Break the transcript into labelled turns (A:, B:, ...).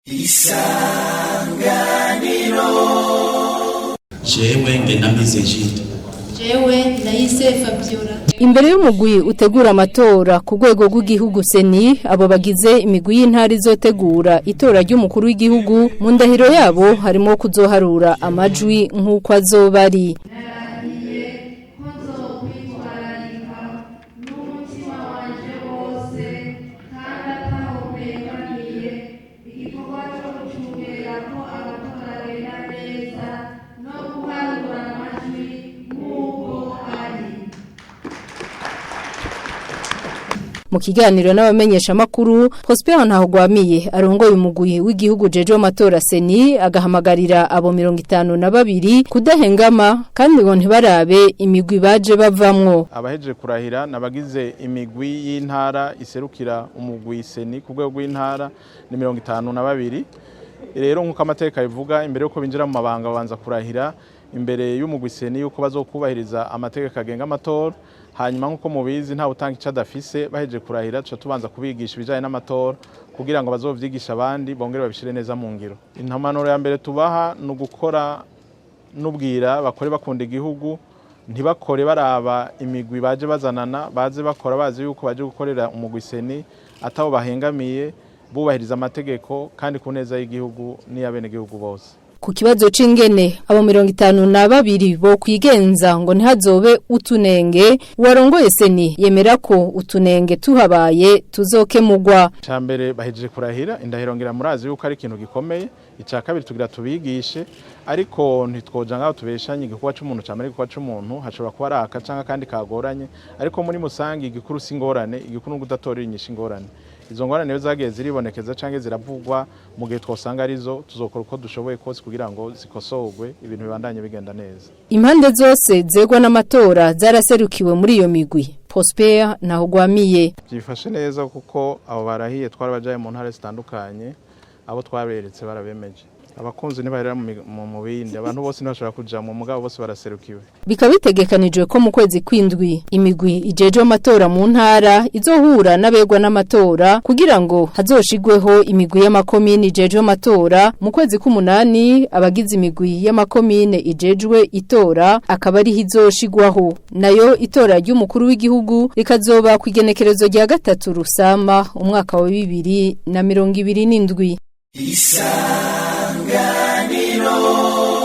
A: Isanganiro.
B: Jewe Ngendamize Egide.
C: Jewe Ndayise Fabiola.
D: Imbere y'umugwi utegura amatora ku rwego rw'igihugu CENI, abo bagize imigwi y'intara izotegura itora ry'umukuru w'igihugu, mu ndahiro yabo harimo kuzoharura amajwi nk'uko azoba ari.
E: Narahiye ko nzokwitwararika n'umutima wanje wose kandi ataho mpengamiye igikorwa co gucungera ko amatora agenda neza no guharura amajwi nk'uko ari.
D: Mu kiganiro n'abamenyeshamakuru, Prosper Ntahogwamiye arongoye umugwi w'igihugu jeje w'amatora CENI agahamagarira abo 52 kudahengama kandi ngo ntibarabe imigwi baje bavamwo.
F: Abahejeje kurahira nabagize imigwi y'intara iserukira umugwi CENI ku rwego rw'intara ni 52. Rero nk'uko amateka bivuga, imbere yuko binjira mu mabanga babanza kurahira imbere y'umugwi CENI yuko bazokubahiriza amategeko agenga amatora. Hanyuma nk'uko mubizi, nta utanga ico adafise. Bahejeje kurahira, tuca tubanza kubigisha ibijanye n'amatora kugira ngo bazovyigishe abandi, bongere babishire neza mu ngiro. Impanuro ya mbere tubaha ni ugukora n'ubwira, bakore bakunda igihugu, ntibakore baraba imigwi baje bazanana, baze bakora bazi yuko baje gukorera umugwi CENI atabo bahengamiye, bubahiriza amategeko kandi ku neza y'igihugu n'iy'abenegihugu bose.
D: Ku kibazo c'ingene abo 52 bo kwigenza ngo ntihazobe utunenge, uwarongoye CENI yemera ko utunenge tuhabaye tuzokemugwa.
F: Icambere, bahejeje kurahira indahiro, ngira murazi yuko ari ikintu gikomeye. Ica kabiri, tugira tubigishe, ariko ntitwoja ngaho tubeshanye. Igikorwa c'umuntu camara igikorwa c'umuntu, hashobora kuba araka canke kandi kagoranye, ariko muri musangi igikuru si ingorane, igikuru ni ugudatorera inyishu ingorane. Izo ngorane rero zagiye ziribonekeza canke ziravugwa, mu gihe twosanga arizo, tuzokora uko dushoboye kose kugira ngo zikosorwe, ibintu bibandanye bigenda neza.
D: Impande zose zegwa n'amatora zaraserukiwe muri iyo migwi. Prosper Ntahogwamiye.
F: Byifashe neza kuko abo barahiye twarabajaye mu ntara zitandukanye, abo twaberetse barabemeje. Abakunzi ntibarera mu bindi, abantu bose ntibashobora kuja mu mugabo, bose baraserukiwe.
D: Bikaba bitegekanijwe ko mu kwezi kw'indwi imigwi ijejwe amatora mu ntara izohura n'abegwa n'amatora kugira ngo hazoshigweho imigwi y'amakomine ijejwe amatora mu kwezi k'umunani. Abagize imigwi y'amakomine ijejwe itora akaba ariho izoshigwaho, nayo itora ry'umukuru w'igihugu rikazoba ku igenekerezo rya 3 Rusama umwaka wa 2027.
A: Isanganiro.